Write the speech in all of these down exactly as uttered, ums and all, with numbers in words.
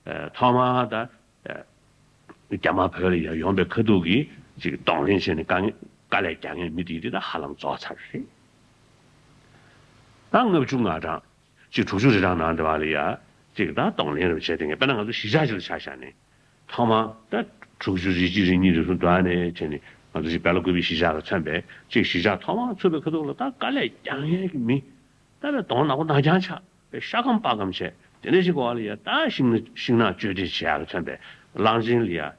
ཐོག་མར་ད་རྒྱ་དམར་བོད་ལ་ཡ་ཡོང་པའི་ཁ་ཐུག་གི་ཅིག་གདོང་ལེན་བྱས་ནས་དཀའ་ངལ་དཀའ་ལས་རྒྱག་མཁན་མི་དེ་དེ་ད་ཧ་ལམ་རྫོགས་ཚར་རེད། ད་ལྔ་བཅུ་ང་གྲངས་ཅིག་དྲུག་ཅུ་རེ་གྲངས་ནང་དེ་བ་ལ་ཡ་ཅིག་ད་གདོང་ལེན་རེ་བྱས་དེ་ངས་དཔེར་ན་ང་ཚོ་གཞིས་ཆགས་ཅིག་ལ་ཆ་བཞག་ནས། ཐོག་མར་ད་དྲུག་ཅུ་རེ་གཅིག་རེ་གཉིས་རེ་གསུམ་འདྲ་ནས་བྱས་ནས་ང་ཚོ་ཅིག་བལ་ཀུ་པི་གཞིས་ཆགས་ལ་མཚོན་པའི་ཅིག་གཞིས་ཆགས་ཐོག་མར་ཚུགས་པའི་ཁ་ཐུག་ལ་ད་དཀའ་ལས་རྒྱག་མཁན་གྱི་མི་ད་བའི་གདོང་ནག་པོ་ནག་རྐྱང་ཆགས་པའི་ཤ་སྐམ་པགས་སྐམ་བྱས་དེ་འདྲ་ཞིག་གི་བར་ལ་ཡ་ད་ཤིང་ཤིང་ནགས་གཅོད་འབྲེག་བྱེད་ཡག་གི་མཚོན་པའི་གླང་ཆེན་ལ་ཡ་ག་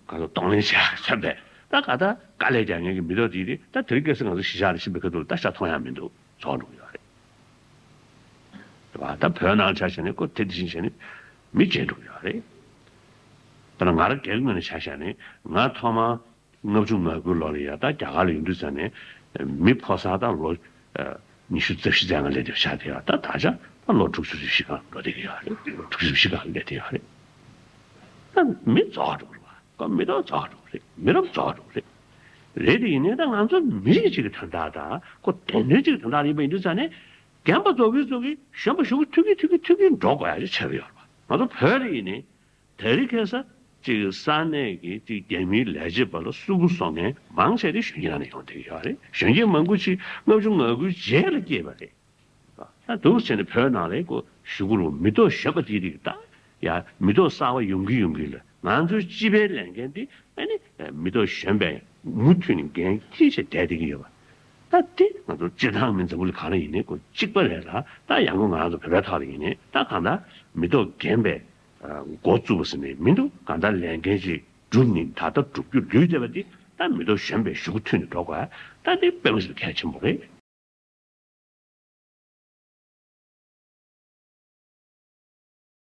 ཚོད་གདོང་ལེན་བྱེད་ཡག་གི་མཚོན་པའི་ད་ག་ད་དཀའ་ལས་རྒྱག་མཁན་གྱི་མི་ཐོག་དེ་རེད། ད་དེ་རིང་ཁ་སང་ང་ཚོ་གཞིས་ཆགས་ལ་ཕྱིན་པའི་ཁ་ཐུག་ལ་ད་ཤ་མཐོང་ཡག་མི་འདུག་རྫོགས་འགྲོ་གི་ཡོད་རེད། རེད་བ། ད་བོད་ནང་ཆ་བཞག་ནས་ཁོ་དེ་དེ་བཞིན་བྱས་ནས་མི་བརྗེད་འགྲོ་གི་ཡོད་རེད། ད་ང་རང་སྒེར་གྱི་ངོས་ནས་ཆ་བཞག་ནས་ང་ཐོག་མར་ལྔ་བཅུ་ང་དགུ་ལོ་ལ་ཡ་ད་རྒྱ་གར་ལ་ཡོང་དུས་ཙམ་ནས་མི་འཕོ་སར་ད་ལོ་ཉི་ཤུ་རྩ་བཞི་ཙམ་ལ་སླེབས་བསྡད་ཆགས་བསྡད་ཡོད། ད་ད་ཆ་ད་ལོ་དྲུག་ཅུ་རེ་བཞི་སྒང་འགྲོ་བསྡད་ཀྱི་ཡོད་རེད། དྲུག་ཅུ་རེ་བཞི་སྒང་སླེབས་བསྡད་ཡོད་རེད། ད་མི་རྫོགས་འགྲོ་གི་རེད་བ། ཁོ་མི་ཐོག་རྫོགས་འགྲོ་གི་རེད། མི་རབས་རྫོགས་འགྲོ་གི་རེད། རེད་དེ་ཡིན་ནའི་ད་ང་ཚོ་མི་རིགས་གཅིག་གི་དོན་དག་དང་ཁོ་དད་འདུན་གཅིག་གི་དོན་དག་ཡིན་པ་ཡིན་དུས་ཙང་ནས་རྒན་པ་ཚོ་གིས་ཚོ་གིས་གཞོན་པ་གཞུག་གུ་ཐུག་གིན་ཐུག་གིན་ཐུག་གིན་འགྲོ་དགོས་ཡ་ཅིག་ཆགས་ཀྱི་ཡོད་རེད་བ། ང་ཚོ་བོད་ལ་ཡིན་ནའི་དེ་རིང་ཁ་སང་ཅིག་ས་གནས་ཀྱི་ཅིག་རྒྱ་མིའི་ལས་བྱེད་པ་ལ་སུ་གུ་བཟོ་མཁན་མང་ཆེ་དེ་གཞོན་སྐྱེས་ནང་ནས་ཡོང་བསྡད་ཀྱི་ཡོད་རེད། གཞོན་སྐྱེས་མང་པོ་ཅིག་ལྔ་བཅུ་ང་དགུའི་རྗེས་ལ་སྐྱེས་པ་རེད། ད་འདུག་བྱས་ནས་བོད་ནང་ལ་ཁོ་གཞུག་གུ་རུ་མི་ཐོག་གཞོན་པ་དེ་རིགས་ད་ཡ་མི་ཐོག་གསར་པ་ཡོང་གི་ཡོང་གི་ལ་ང་ཚོའི་སྤྱི་པའི་ལས་འགན་དེ་ཨ་ནི་མི་ཐོག་གཞོན་པས་མུ་མཐུད་ནས་འགན་འཁྱེར་བྱས་བསྡད་བསྡད་ཀྱི་ཡོད་པ། ད་དེ་ང་ཚོ་སྤྱིར་བཏང་མིན་འཛམ་བུ་གླིང་ག་ལ་ཡིན་ནའི་ཁོ་གཅིག་པ་རེད་ལ། ད་ཡང་ཁོ་ང་ཚོ་བོད་པའི་ཐོག་ལ་ཡིན་ནའི་ད་གང་ལྟར་མི་ཐོག་རྒན་པས་འགོ་བཙུགས་པ་ཟེར་ནས་མི་འདུག་གང་ལྟར་ལས་འགན་ཅིག་བསྒྲུབས་ནས་ད་ལྟ་བསྒྲུབ་རྒྱུ་ལུས་བསྡད་པ་འདི་ད་མི་ཐོག་གཞོན་པས་གཞུག་གུ་མཐུད་ནས་འགྲོ་དགོས། ད་འདི་དཔེ་མི་སྲིད་གལ་ཆེན་པོ་རེད།